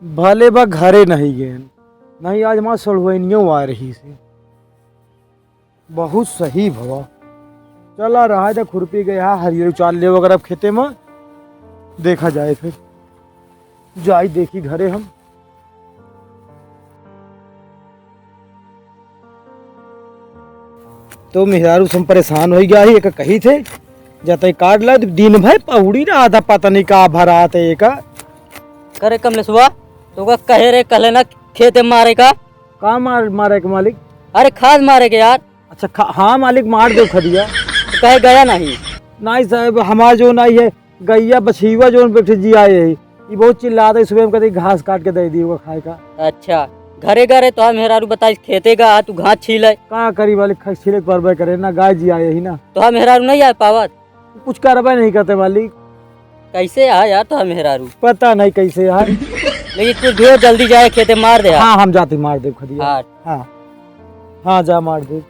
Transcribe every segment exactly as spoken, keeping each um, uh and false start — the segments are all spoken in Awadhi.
भले बा घरे नहीं गए, नहीं आज हमार सड़ुआइनियो आ रही से। बहुत सही भवा। चला रहा है, खुरपी गया, हरियर उचार ले अगर अब खेते में, देखा जाए फिर। जाई देखी घरे हम। तो मेहरारू से हम परेशान होइ गया ही, एक कही थे, जाते काट ला, दिन भर पहुड़ी रहा था, पता नहीं का भरा थे एका। करे कमलेशवा, तो का कहे रे, कहले ना खेते मारे का? का मार, मारे के मालिक? अरे खाद मारे के यार। अच्छा, खा-, हाँ मालिक, मार दे खदिया। तो कहे गया नहीं? नहीं साहब, हमार जो नहीं है, गइया बछिवा जोन बैठे जी आए है, ई बहुत चिल्लात है, सुबह में कहते घास काट के दे दी ओका खाए का। अच्छा, घरे घरे तोहार मेहरारू बताई खेते का, तू घास छीले। का करी मालिक, ख-, छीले के परबे करे ना, गाय जी आए ही ना। तोहार मेहरारू नहीं आ पावत? कुछ करबे नहीं करते मालिक। कैसे आ यार तोहार मेहरारू? पता नहीं कैसे यार। लेकिन कुछ भी हो, जल्दी जाए खेते मार दे यार। हाँ, हम जाते मार दे खदिया। हाँ। हाँ। हाँ, जा मार दे।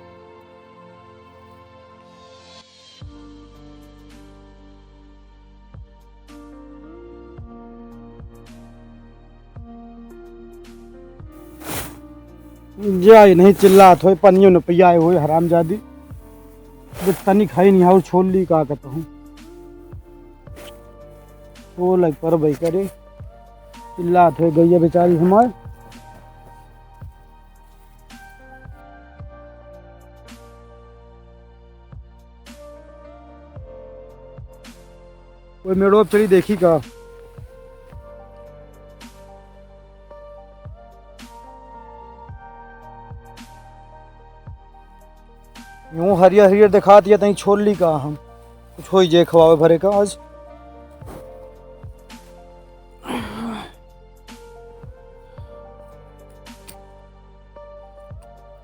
जाए नहीं चिल्लात होए, पनियो न पियाए होए हरामजादी। जब तनिक है नहीं और छोड़ ली का कहता हूँ। वो लग पर भाई करे, चिल्लात होए गइया बेचारी हमार। कोई मेड़ो पे चली देखी का? यूं हरियर हरियर दिखात या तहीं छोड़ ली का हम? कुछ होई जे खवावे भरे का आज।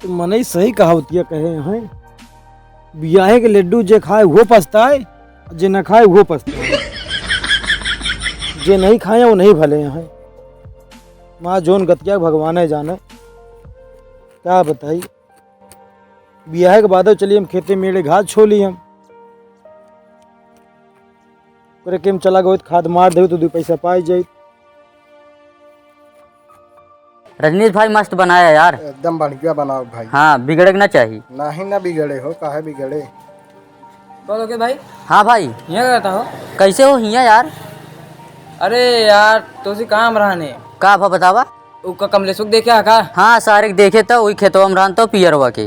तो मनई सही कहावतिया कहे हैं, बियाहे के लड्डू जे खाए वो पछताए, जे न खाए वो पछताए। जे नहीं खाए वो नहीं भले हैं। माँ जोन गतिया भगवान है जाने, क्या बताई। बियाहे के बाद चलिए हम खेते मेड़े घास छोली हम। ओकरे के हम चला गए खाद मार देवे तो दो पैसा पाई जाई। रजनीश भाई, मस्त बनाया यार। एकदम बढ़िया बनाओ भाई। हाँ, बिगड़े के ना चाही। नहीं ना बिगड़े हो, काहे बिगड़े? बोलो के भाई? हाँ भाई। हियाँ का करता हो? कैसे हो हियाँ यार? अरे यार, तोसी काम रहने। का भा बतावा? उ का कमलेशो के देखे हा का? हाँ, सारे के देखे त, वही खेतवा में रहन तो पियरवा के।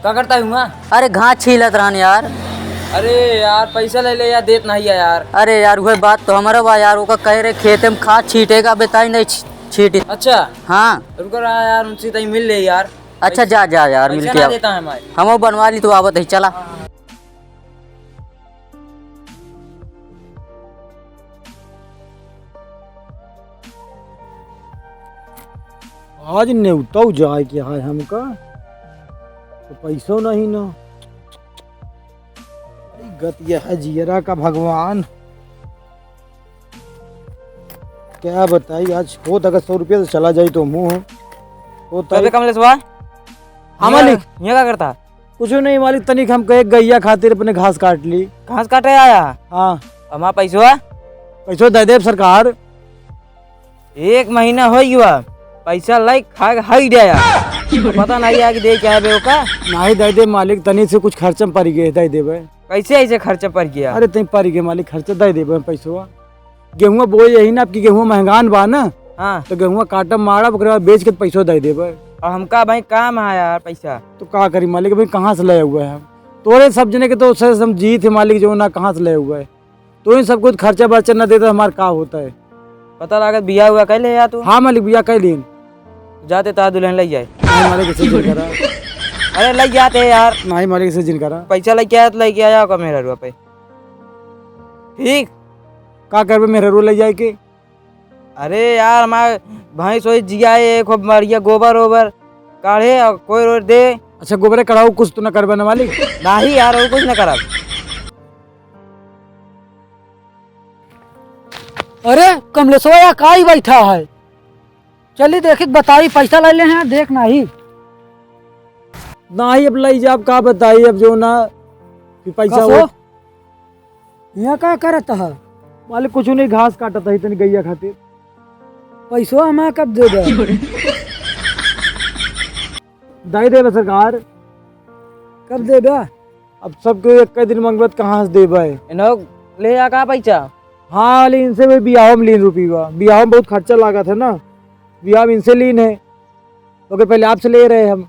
का करता है हुआ? अरे घास छीलत रहन यार। अरे यार, पैसा ले ले यार, देत नहीं है यार। अरे यार, वही बात तो हमारा बा यार, ओका कहे रहे खेते में खाद छीटेगा, बताई नहीं छी-, छीटी। अच्छा। हाँ। रुको रहा यार, उनसे तई मिल ले यार। अच्छा, पैसा, जा, जा यार, पैसा मिल के ना आओ। देता है हमारे। हम बनवा ली तो आवत है, चला। हाँ, हाँ। आज नेवताऊ जाए के है हमका, तो पैसो नहीं ना। अरे गतिया है जियरा का भगवान, क्या बताई। आज होत अगर सौ रुपया से चला जाई तो मुँह होत। कमलेशवा? हाँ मालिक। यहाँ का करता? कुछ नहीं मालिक, तनिक हम कहे गैया खातिर अपने घास काट ली। घास काटे आया? हाँ। हमार पैसवा? पैसवा दे देब सरकार। एक महीना हो गया, पैसा लाई खा के हई दे यार। पता नहीं आया कि दे क्या है बे ओका। नहीं दे दे मालिक, तनी से कुछ खर्च में पड़ गए, दे देबे। कैसे ऐसे खर्च पड़ गया? अरे तनी पड़ गए मालिक, खर्च दे देबे पैसवा। गेहुआ बोए यही ना, आपकी गेहुआ महंगान बा ना। हाँ। तो गेहुआ काटब मारब, ओकरे बाद बेच के पैसो दे देबे। और हमका भाई काम है यार पैसा। तो का करी मालिक, भाई कहाँ से ले हुआ है हम? तोरे सब जने के तो से हम जीत है मालिक, जो ना कहाँ से ले हुआ है। तो इन सब कुछ खर्चा बर्चा न देता हमार का होता है? पता लागत बिया हुआ कह ले यार तू। हाँ मालिक, बिया कह लीन। जाते तार दुल्हन लई जाए। नहीं मालिक, ऐसे जिन करा। अरे लई जाते यार। नहीं मालिक, ऐसे जिन करा। पैसा लेके आया तो लेके आया का मेहररुआ पे। ठीक। का करबे मेहररुआ लई जाए के? अरे यार, हमार भैंस वही जियाए, खूब बढ़िया गोबर ओबर काढ़े और कोई रोज दे। अच्छा, गोबरे कढ़ाऊ कुछ तो ना करबे ना मालिक? नहीं यार, और कुछ ना करब। अरे कमलेशवा, या काई बैठा है? चली देखी, बताई, पैसा ले ले हैं, देख नाही। नाही, अब लई जाब, का बताई, अब जो ना कि पैसा कसो? वो यहाँ का करत है? मालिक, कुछ नहीं, घास काटत है तनी गैया खातिर। पैसवा हमार कब देबे? दे देबे सरकार। कब देबे? अब सब केहू एक्के दिन मंगबे त कहाँ से देबे? इन्हों ले जा का पैसा? हाँ, लेकिन इनसे भी बियाह में लीन रुपया। बियाह में बहुत खर्चा लागत है ना, बियाह में इनसे लीन है, तो के पहले आपसे ले रहे हम।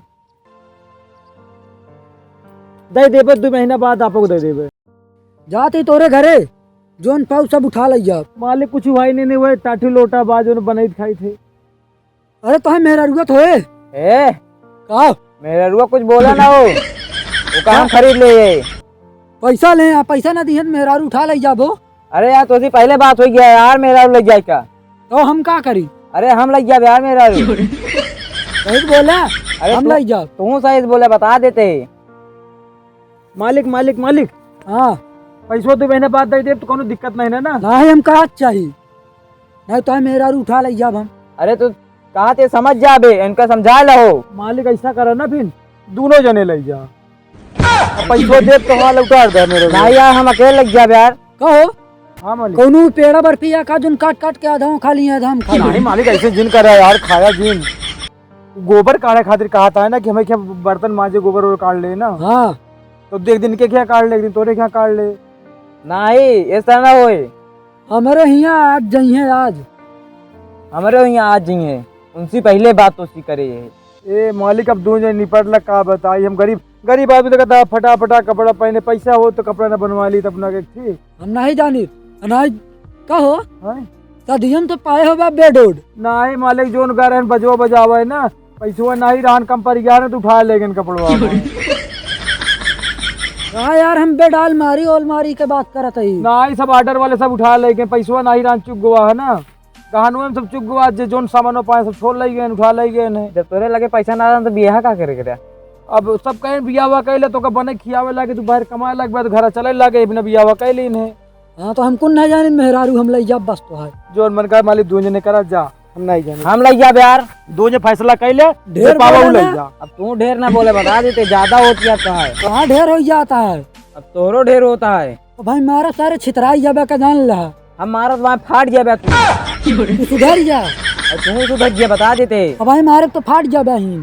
दे देबे, दो महीना बाद आपको दे देबे। जात ही तोरे घरे, जौन पाऊ सब उठा लइ जा। मालिक, कुछ भाई नहीं, नहीं, वही टाठी लोटा बा, जौन बनैत खाइत है। अरे, तोहे मेहरारुआ तो होए। ए? का? मेहरारुआ कुछ बोला ना हो। वो काम खरीद ले ये। पैसा ले, आ, पैसा ना दिहन, मेहरारू उठा लइ जाबो। अरे यार, तोसी पहले बात होइ गया यार, मेहरारू लइ जाए का? तो हम का करी? अरे, हम लइ जाब यार, मेहरारू। सही बोला, अरे हम तू, लइ जाब। तू सही बोला, बता देते। मालिक, मालिक, मालिक। हाँ। पैसवा दो महीना बाद दे देब, तो कोनो दिक्कत नहीं ना, ना? नहीं, हम कहा चाही। नहीं तो हम मेहरारू उठा लइ जाब हम। अरे तो कहा ते समझ जाबे, इनका समझा लहो। मालिक ऐसा करा ना फिर, दोनों जने लइ जा। अब पैसवा देब तो हाँ लौटा दे मेरे को। नहीं यार, हम अकेले लइ जाब यार। कहो। हाँ मालिक। कौनो पेड़ा बर्फी या का जोन काट काट के आधा खा लिए, आधा हम खा लिए। नहीं मालिक, ऐसे जिन करा यार, खाया जिन। गोबर काढ़े खातिर कहा था ना कि हमें क्या बर्तन माजे, गोबर वोबर काढ़ ले ना। हाँ। तो एक दिन के क्या काढ़ ले, एक दिन तोरे क्या काढ़ ले। नहीं, ऐसा ना होए। हमरे हियाँ आज जइहे आज। हमरे हियाँ आज जइहे, उनसे पहले बात तो सी करे है। ए मालिक, अब दो जने निपट ला, का बताई हम गरीब, गरीब आदमी तो कहता है फटा फटा कपड़ा पहने, पैसा हो तो कपड़ा ना बनवा ली तो अपना के ठीक। हम नहीं जानी, नहीं कहो। हैं? सदियन तो पाए हो बा बेड उड। नहीं मालिक, जोन गा रहन बजवा बजावा है ना, पैसवा नहीं रहन कम पर ग्यारह तो उठा लेगन कपड़वा। हाँ यार, हम बेड आलमारी ओलमारी के बात करत हई। नहीं, सब ऑर्डर वाले सब उठा लेगन, पैसवा नहीं रहन चुक गवा है ना। गहनवे में सब चुक गवा, जे जोन सामानो पाए सब छोड़ लइ गए, उठा लइ गए हैं। जब तोरे लगे पैसा ना रहन तो बियाह का करे के रहा? अब सब कहें बियाहवा कैले तो ओकर बने खियावे लागे, तू बाहर कमाए लागे, बाद घर चले लागे, बिना बियाहवा कैले इन्हें। हाँ, तो हमको नहीं जाने, मेहरारू हम लइ जाब बस तो है। जोन मन का मालिक, दो जने करा जा, हम नहीं जाने। हम लइ जाब यार। दो जने फैसला कैले, ढेर जे पावा बोला उ लइ ना। जा। अब तू ढेर ना बोले, बता देते, ज्यादा होत जाता है। कहाँ ढेर हो जाता है? अब तोहरो ढेर होता है। ओ भाई, मारा सारे छितराई जाबे का जान ला। हम मारत वहाँ फाट जाबे तू। तू सुधर जा। और तू सुधर जा, बता देते। अब भाई मारे तो फाट जाबे ही।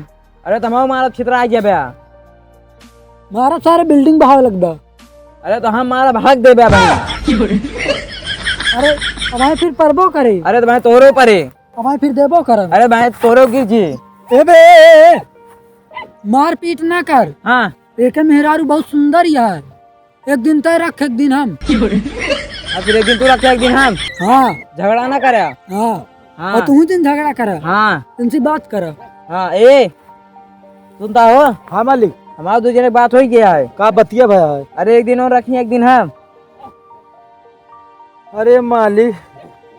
अरे तो हम मारत छितराई जाबे। मारा सारे बिल्डिंग बहावे लगबे। अरे तो हम मारा भाग देबे भाई। अरे अब भाई फिर परबो करे। अरे तो भाई तोरो परे। अब भाई फिर देबो करन। अरे भाई तोरो गिर जी। ए बे, ए, ए, ए। मारपीट ना कर। हाँ। एके मेहरारू बहुत सुंदर यार। एक दिन तय रख, एक दिन हम। हाँ, फिर एक दिन तू रख, एक दिन हम। हाँ। झगड़ा ना करे। हाँ। हाँ। और तू दिन झगड़ा करे। हाँ। इनसे बात करे। हाँ, ए, सुनता हो? हाँ मालिक। हमारा दो जने बात हो गया है। का बतिया भया है? अरे एक दिन और रखी, एक दिन हम। अरे मालिक,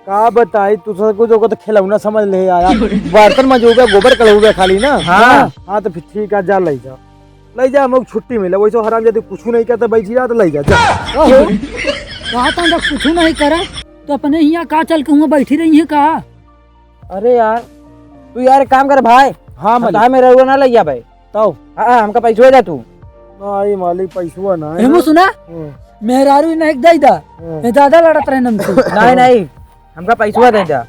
का बताई, तू सब कुछ ओकर तो खिलौना समझ ले आया। बर्तन मजोबे, गोबर कढ़ोबे खाली ना। हाँ। हाँ, तो फिर ठीक है, जा लइ जा, लइ जा, हमको छुट्टी मिले। वैसे हरामजादी कुछ नहीं करता, बैठी रहा तो लइ जा, जा। ओहो, कहा था जब कुछ नहीं करे तो अपने हियाँ का चल के हुआ बैठी रही है का? अरे यार, तू यार एक काम कर भाई। हाँ, हम मालिक। ताहे मेहरारू ना लइ जा भाई। तौ? हाँ, हाँ, हमका पैसवा दे तू। नहीं मालिक, पैसवा ना है। हेमू सुना? हाँ। मेहरारू नहीं दे दा। हाँ। ये ज्यादा लड़त रहे नमसे। नहीं, नहीं, हमका पैसवा दे जा।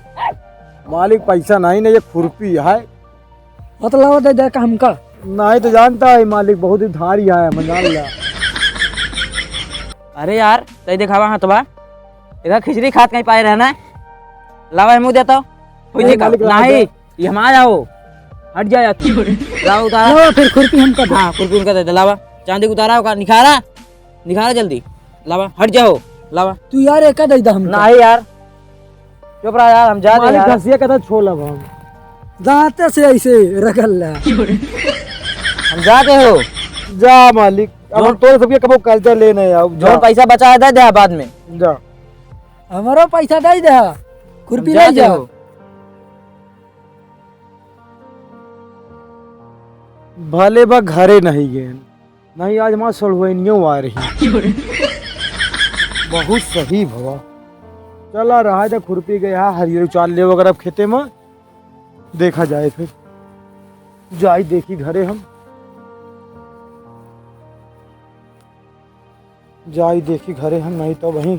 मालिक, पैसा नहीं, नहीं, ये खुरपी है। मतलब दे दे का हमका। नहीं तो जानता है मालिक, बहुत ही धारी है, मैं जान लिया। अरे यार, तई देखावा हाथवा। देखा खिचड़ी खात कहीं पाए रहना है। लावा मुँह देता। कोई नहीं नहीं, मालिक, लावा नहीं, दे। ये हम आ जाओ। हट जा यार तू। लावा उतारा। लावा फिर खुरपी हमका दे। हाँ, खुरपी उनका दे दे, लावा। चांदी उतारा होगा, निखारा। निखारा जल्दी। लावा, हट जाओ। लावा। तू यार एका दे दे हमका। नहीं यार। चुप रहा यार, हम जाते मालिक यार। घसिया का तो छोला भाव। दांते से ऐसे रगड़ ले। हम जाते हो। जा मालिक, अब हम जो तोरे सबके कबो कर्जा लेने आओ, जो जा। पैसा बचा है दे दे बाद में। जा। हमारो पैसा दे दे। खुरपी हम ले जाते जाओ। हो। भले बा घरे नहीं गए। नहीं, आज हमार सड़ुआइनियो आ रही। बहुत सही भवा। चला रहा है, खुरपी गया, हरियर उचार ले वगैरह खेते में। देखा जाए फिर। जाई देखी घरे हम। जाई देखी घरे हम, नहीं तो वहीं